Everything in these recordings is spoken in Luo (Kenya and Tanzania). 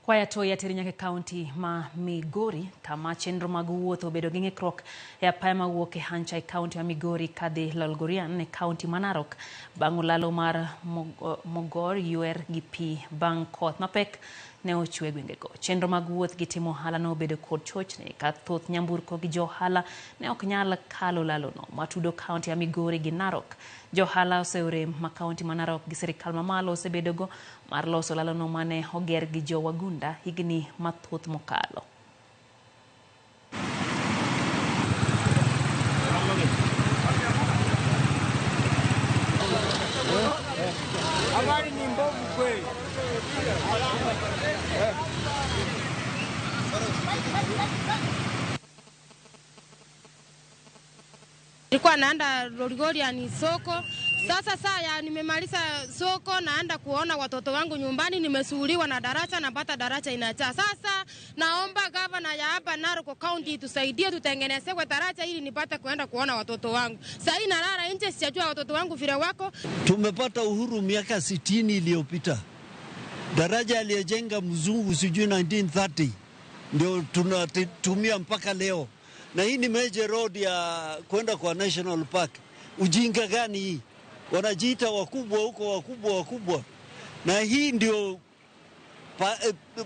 Kwaya to yateri nyaka e kaunti ma Migori kama chenro mag wuoth obedo gi ng'ikruok e apaya mawuok e Hancha e kaunti ma Migori kadhi Lolgorian e kaunti ma Narok bang' olalo mar Mogor ywer gi pi bang' koth mapek ne ochwe e gwengego. Chenro mag wuoth gi timo ohala ne obedo kod chochni ka thoth nyamburko gi jo ohala ne ok nyal kalo olalono matudo kaunti ma Migori gi Narok. Jo ohala oseorem ma kaunti ma Narok gi sirikal mamalo osebedogo mar loso olalono mane oger gi jo wagunda higni mathoth mokalo. Nilikuwa naenda Lolgorian soko. Sasa saa ya nimemaliza soko naenda kuona watoto wangu nyumbani, nimesuhuliwa na daraja, napata daraja inajaa. Sasa naomba gavana ya hapa Narok County tusaidie tutengenezewe daraja ili nipate kuenda kuona watoto wangu. Sasa hii nalala nje, sijajua watoto wangu vile wako. Tumepata uhuru miaka 60 iliyopita. Daraja aliyejenga mzungu sijui 1930 ndio tunatumia mpaka leo, na hii ni major road ya kwenda kwa National Park. Ujinga gani hii? Wanajiita wakubwa huko, wakubwa wakubwa, na hii ndio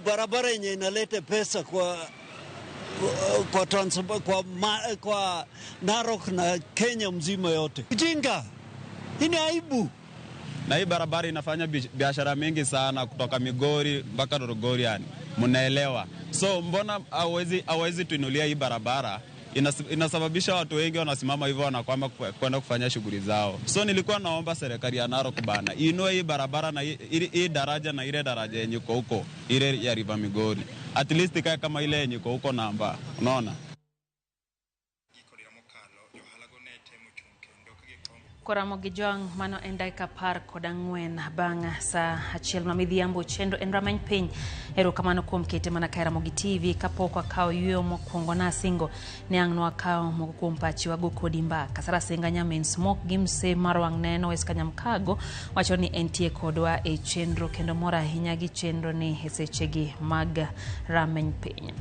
barabara yenye inaleta pesa kwa Narok na Kenya mzima yote. Ujinga hii ni aibu. Na hii barabara inafanya biashara mingi sana kutoka Migori mpaka Lolgorian, mnaelewa? So mbona hawezi tuinulia hii barabara? Inasababisha watu wengi wanasimama hivyo wanakwama kwenda kufanya shughuli zao. So nilikuwa naomba serikali ya Narok bana inue hii barabara na hii daraja na ile daraja yenye iko huko, ile ya River Migori, at least ikae kama ile yenye iko huko namba, unaona? Koramo gi Joang, mano en dakika 14 bang' saa 1 ma midhiambo. Chenro en rameny piny. Erokamano kuom kete mana ka Ramogi TV. Kapok wakawo yueyo mokwongo nasingo ne ang' nwakawo moko kuom pachi wago kodi mbaka. Sara Senga nyamin Smok gi mse mar wang' neno Eska Nyamkago wacho ni entie kodwa e chenro kendo mor ahinya gi chenro ni e sechegi mag rameny piny.